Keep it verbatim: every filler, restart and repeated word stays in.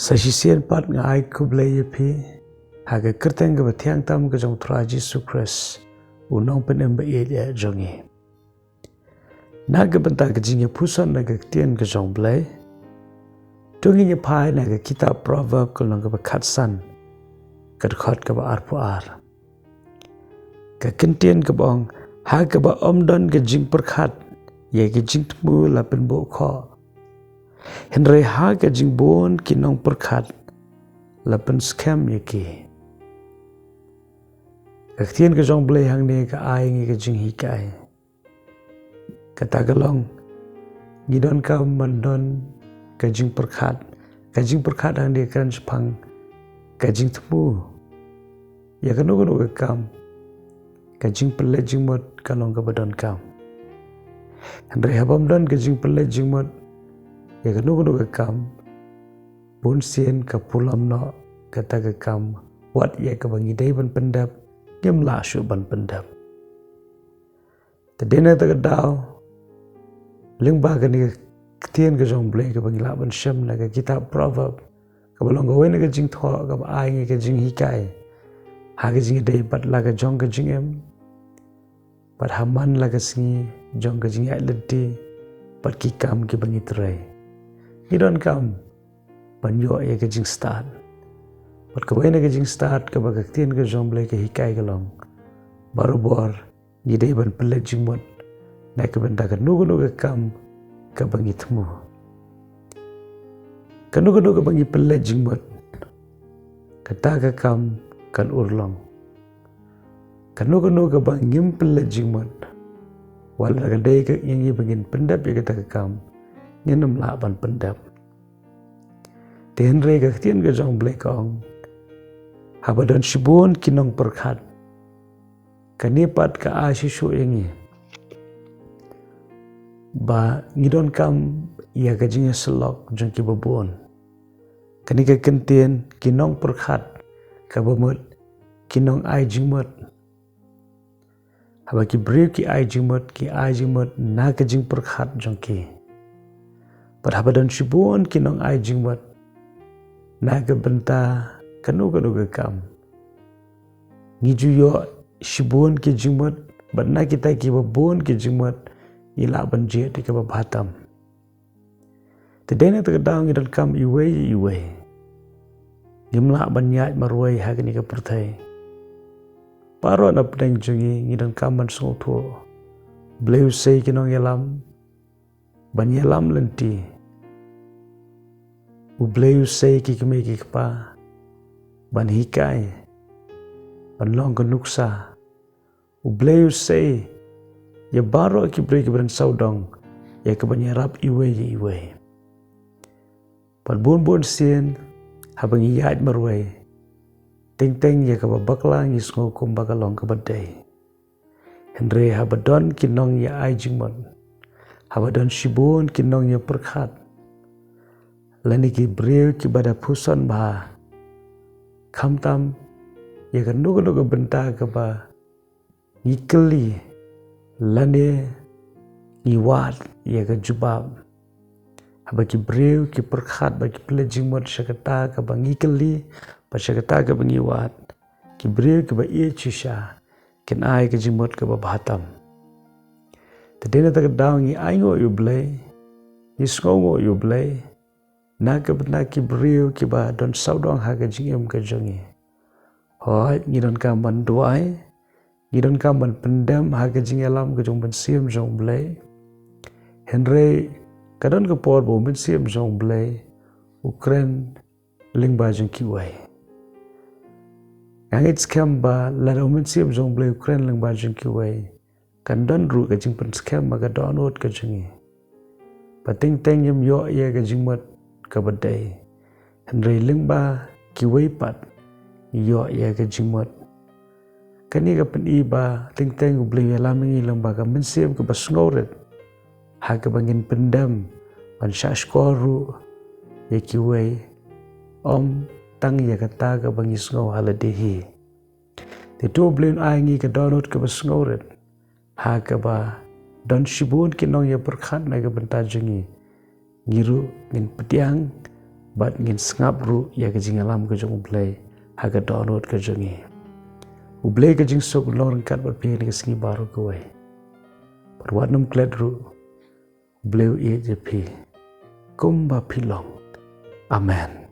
Sa shisien pat nga ai khublei ïa phi ha ka kyrteng kaba thiang tam ka jong u Trai Jisu Khrist, u Nongpynim ba ïeit jong ngi. Na ka bynta ka jingïaphuson na ka ktien ka jong u Blei, to ngin ïa phai na ka kitab Proverb ka lynnong kaba khatsan, ka dkhot kaba arphew ar. Ka kyntien kaba ong, ha kaba ym don ka jingpyrkhat, ïa ka jingthmu la pynbuh khoh. Hynrei ha ka jingbun ki nongpyrkhat, la pynskhem ïa ki. Ka ktien ka jong u Blei hangne ka ai ngi ka jinghikai. Kata ka long, ngi donkam ban don ka jingpyrkhat. Ka jingpyrkhat hangne kren shaphang ka jingthmu ïa kano kano ka kam. Ka jingpynleit jingmut ka long kaba donkam. Hynrei haba ym don ka jingpynleit jingmut ïa kano kano ka kam, bun sien ka pulom noh kata ka kam, wat ïa kaba ngi dei ban pyndep, ngim lah shuh ban pyndep. Te dei na kata ka daw, lyngba kane ka ktien ka jong u Blei kaba ngi lah ban shem na ka kitab Proverb, kaba long kawei na ka jingthoh kaba ai ngi ka jinghikai ha ka jingïadei bad la ka jong ka jingim, bad ha man la ka sngi jong ka jingïaid lynti, bad ki kam kiba ngi trei. Ngi donkam ban ïoh ïa ka jingstad. Bad kawei na ka jingstad kaba ka ktien ka jong u Blei ka hikai ka long, barabor ngi dei ban pynleit jingmut na ka bynta kano kano ka kam kaba ngi thmu. Kano kano kaba ngi pynleit jingmut, kata ka kam kan urlong. Kano kano kaba ngim pynleit jingmut, wat la ka dei ka ïa ngi ba ngin pyndep ïa kata ka kam, ngin ym lah ban pyndep. Te hynrei ka ktien ka jong u Blei ka ong, haba don shibun ki nongpyrkhat, kane pat ka ai shisha ïa ngi ba ngi donkam ïa ka jingïasyllok jong kiba bun. Kane ka kyntien ki nongpyrkhat, kaba mut ki nongai jingmut. Haba ki briew ki ai jingmut, ki ai jingmut na ka jingpyrkhat jong ki. Bad haba don shibun ki nongai jingmut na ka bynta kano kano ka kam, ngi ju ïoh shibun ki jingmut, bad na kita kiba bun ki jingmut ngi lah ban jied ïa kaba bha tam. Te dei na kata ka daw ngi donkam iwei iwei. Ngim lah ban ïaid marwei ha kane ka pyrthei. Baroh na pdeng jong ngi ngi donkam ban sngewthuh, u Blei u sei ki nongïalam ban ïalam lynti. U Blei u sei ki kmie ki kpa ban hikai, ban long ka nuksa. U Blei u sei ïa baroh ki briew kiba don sawdong ïa kaban ïarap iwei ïa iwei. Bad bun bun sien haba ngi ïaid marwei, teng teng ïa kaba bakla ngi sngew kumba ka long kaba dei. Hynrei haba don ki nongïaai jingmut, haba don shibun ki nongïapyrkhat, lane ki briew kiba da pyrshang bha, khamtam ïa kano kano ka bynta kaba ngi kylli lane ngi wad ïa ka jubab. Haba ki briew ki pyrkhat bad ki pynleit jingmut sha kata kaba ngi kylli bad sha kata kaba ngi wad, ki briew kiba ïeit shisha kin ai ka jingmut kaba bha tam. Te dei na kata ka daw ngi ainguh ïa u Blei, ngi sngewnguh ïa u Blei na ka bynta ki briew kiba don sawdong ha ka jingim ka jong ngi. Hooid, ngi donkam ban duwai, ngi donkam ban pyndem ha ka jingïalam ka jong u Mynsiem jong u Blei. Hynrei ka don ka por ba u Mynsiem jong u Blei u kren lyngba jong kiwei. Nga ngeit skhem ba lada u Mynsiem jong u Blei u kren lyngba jong kiwei, kan don ruh ka jingpynskhem ha ka dohnud ka jong ngi. Ba teng teng ngim ïoh ïa ka jingmut kaba dei, hynrei lyngba kiwei pat ngi ïoh ïa ka jingmut. Kane ka pyni ba teng teng u Blei u ïalam ïa ngi lyngba ka mynsiem kaba sngewrit ha kaba ngin pyndem ban shahshkor ruh ïa kiwei, ym tang ïa kata kaba ngi sngew ha lade hi. Te to u Blei un ai ngi ka dohnud kaba sngewrit ha kaba don shibun ki nongïapyrkhat na ka bynta jong ngi. Ngi ruh ngin pdiang bad ngin sngap ruh ïa ka jingïalam ka jong U Blei ha ka dohnud ka jong ngi. U Blei ka jingsuk un long ryngkat bad phi ha kane ka sngi baroh kawei. Bad wat nym klet ruh, U Blei u ïeit ïa phi kumba phi long. Amen.